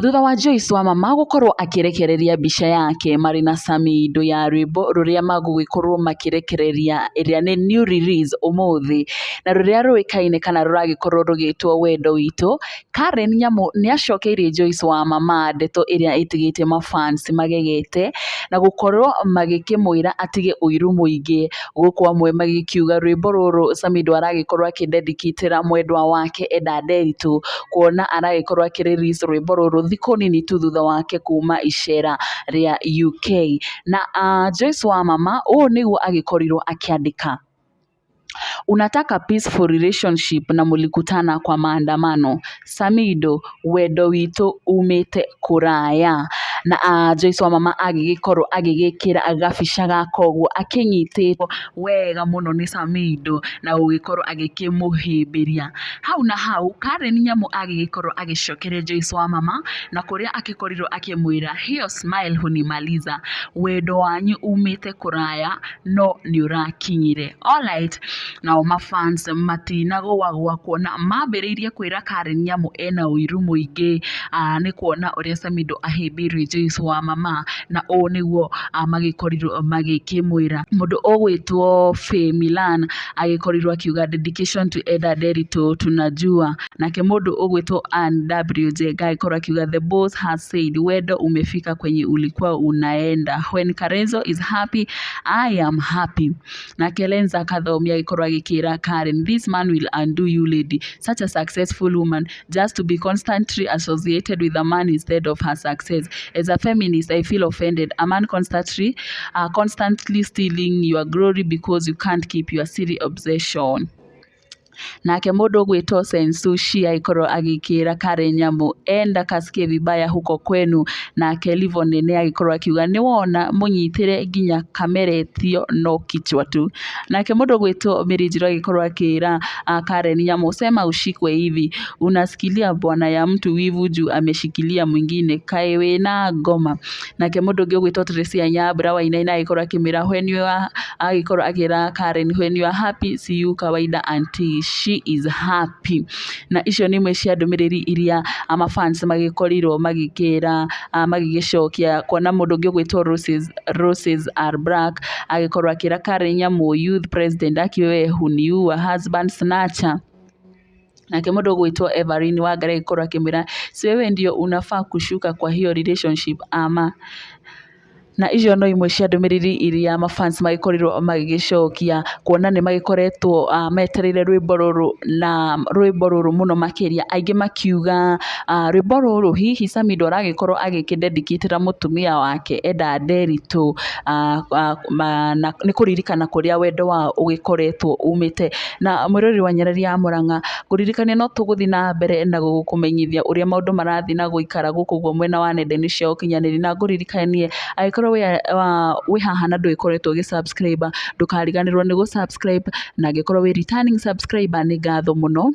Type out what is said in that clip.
Thutha wa Joyce wa Mama gũkorwo akĩrekereria mbica yake marĩ na Samido ya rwĩmbo rũrĩa magũgĩkorwo makĩrekereria ĩrĩa nĩ new release ũmũthĩ, na rũrĩa rũĩkaine kana rũragĩkorwo rũgĩtwo Wendo Witũ, Karen Nyamu nĩ acokeirie Joyce wa Mama ndeto ĩrĩa ĩtigĩte mafans magegete na gũkorwo magĩkĩmwĩra atige ũiru mũingĩ, gũkũ amwe magĩkiuga rwĩmbo rũrũ Samido aragĩkorwo akĩdedicatĩra mwendwa wake Eda Nderitu, kuona aragĩkorwo akĩ release rwĩmbo rũrũ thikũ nini tu thutha wake kuma icera rĩa UK. Na Joyce wa Mama ũũ nĩguo agĩkorirwo akĩandĩka: "Unataka peaceful relationship na mlikutana kwa maandamano. Samido, wendo witũ umĩte kũraya." Na Joyce wa Mama agĩgĩkorwo agĩgĩkĩra gabica gaka ũguo akĩnyitĩtwo wega mũno nĩ Samido na gũgĩkorwo agĩkĩmũhĩmbĩria. Hau na hau Karen Nyamu agĩgĩkorwo agĩcokeria Joyce wa Mama na kũrĩa akĩkorirwo akĩmwĩra, "Hiyo smile hunimaliza, wendo wanyu umĩte kũraya no nĩ ũrakinyire." Alright, nao mafans matinagũagũa kuona mambĩrĩirie kwĩra Karen Nyamu ena ũiru mũingĩ nĩ kuona ũrĩa Samido ahĩmbĩirie Joyce wa Mama, na ũũ nĩguo magĩkorirwo magĩkĩmwĩra. Mũndũ ũgwĩtwo Faye Milan agĩkorirwo akiuga, "Dedication to Eda Nderitu, tunajua." Nake mũndũ ũgwĩtwo Ann W Njenga agĩkorwo akiuga, "The boss has said wendo umefika kwenye ulikuwa unaenda. When Karenzo is happy, I am happy." Nake Lenza Kathomi agĩkorwo agĩkĩra Karen, "This man will undo you, lady. Such a successful woman just to be constantly associated with a man instead of her success. As a feminist, I feel offended. A man constantly stealing your glory because you can't keep your silly obsession." Nake mũndũ ũgwĩtwo Sensushi agĩkorwo agĩkĩra Karen Nyamu, "Enda kasikie vibaya huko kwenu." Nake Livon nĩ agĩkorwo akiuga, "Nĩwona mũnyitĩre nginya kameretio no kichwa tu." Nake mũndũ ũgwĩtwo Mary Njirũ agĩkorwo akĩra Karen Nyamu, "Sema ushikwe hivi unasikilia bwana ya mtu wivu juu ameshikilia mwingine, kaĩ wĩna ngoma." Nake mũndũ ũngĩ ũgwĩtwo Tracy Nyambura Wainaina agĩkorwo akĩmwĩra, when you are, agĩkorwo akĩra Karen, "When you are happy, see you kawaida auntie, she is happy." Na icio nĩ imwe cia ndũmĩrĩri iria mafans magĩkorirwo magĩkĩra magĩgĩcokia, kuona mũndũ ũngĩ ũgwĩtwo Roses, Roses are Black agĩkorwo akĩra Karen Nyamu, "Youth president, akiwewe huniua, husband snatcher." Nake mũndũ ũgwĩtwo Everine Wangari agĩkorwo akĩmwĩra, "Si wewe ndio unafaa kushuka kwa hiyo relationship ama?" Na icio no imwe cia ndũmĩrĩri iria mafans magĩkorirwo magĩgĩcokia, kuona nĩ magĩkoretwo metereire rwĩmbo rũrũ na rwĩmbo rũrũ mũno makĩria, aingĩ makiuga rwĩmbo rũrũ hihi Samido aragĩkorwo agĩkĩdedicatĩra mũtumia wake Eda Nderitu, na nĩ kũririkana kũrĩa wendo wao ũgĩkoretwo umĩte. Na mwĩroreri wa Nyarari ya Mũrang'a, ngũririkania no tũgũthiĩ na mbere na gũkũmenyithia ũrĩa maũndũ marathiĩ na gũikara gũkũ ũguo mwena wa nenda-inĩ cia ũkinyanĩria, na ngũririkanie angĩkorwo wĩ haha na ndũgĩkoretwo ũgĩ subscribe, ndũkariganĩrwo nĩ gũ subscribe, na angĩkorwo wĩ returning subscriber, nĩ ngatho mũno.